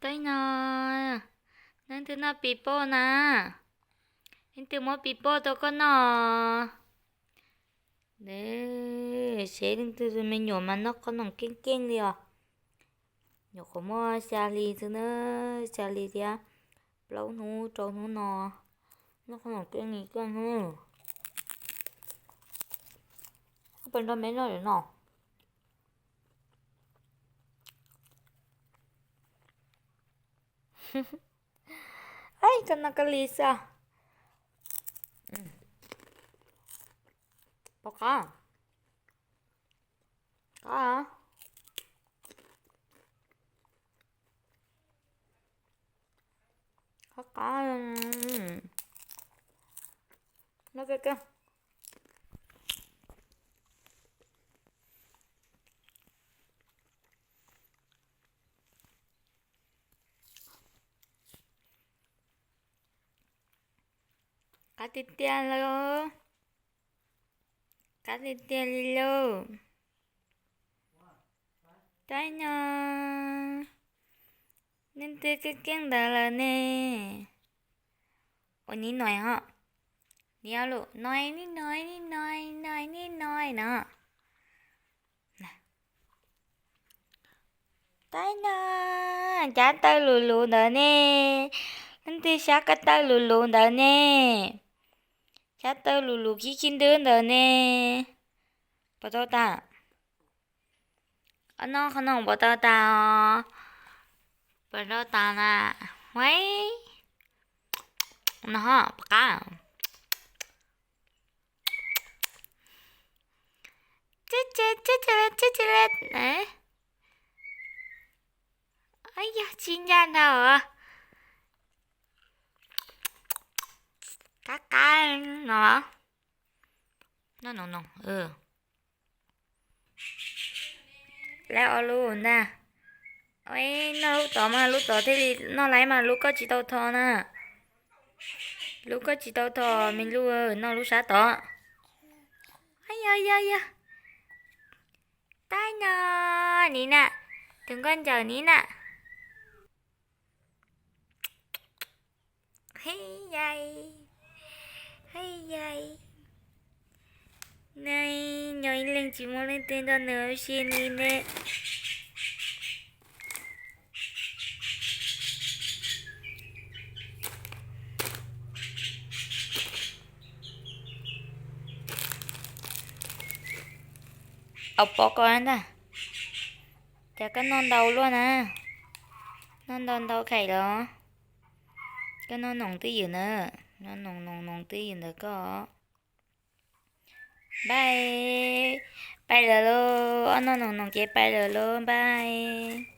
Ib no, leej twg noj pis poj na? Leej twg muab pis poj rau koj noj? Seb leej twg me nyuam mas noj qhob noom keej keej li os. Nyuam qhuav muaj xya hli xwb na, xya hli thiab plaub hnub rau hnub no, noj qhob noom keej li keej. Koj puas nrog me noj lawm no? Koj noj koj li xwb. Pom qab, qab, qab, qab. Noj kawg kawg. Qab tiag tiag lauj. Qab tiag tiag li lauj. Tab no, leej twg keej keej ntawd lawm ne? Ua nib nois ho, nib lus nois, nib nois, nib nois, nois, nib nois no. Tab no, xyab taw lus lus ntawd ne? Leej twg xyab ko taw lus lus ntawd ne? Xyab taw lus lus khib khib ntwb ntawd ne? Puas tau tas? Ob noj qhob noom puas tau tas os? Puas tau tas na? Ua, no ho pom qab. Tsis ncaj ntag. Yog tsis ncaj ntag. Qab qab no. Noj noom noom. Lawv ob lub ntag. Noj lub tod mas lub tod thiaj li noj laib mas lub koj tsis tau tho na. Lub koj tsis tau tho me lub, noj lub sab tod. Yog yog yog. Tab no, nib na, tus nkauj ncaws nib na. Hej yai, hej yai. Neb nyob ib leeg tsis muaj leej twg nrog nws ua si li ne. Au pov ko ntag. Cas koj noj ntau luaj na? Noj ntau ntau khaim los? Koj noj noom twj ywm na, noj noom noom noom twj ywm ntawd koj. Npais, pais lawm lauj, ob noj noom noom ces pais lawm lauj, npais.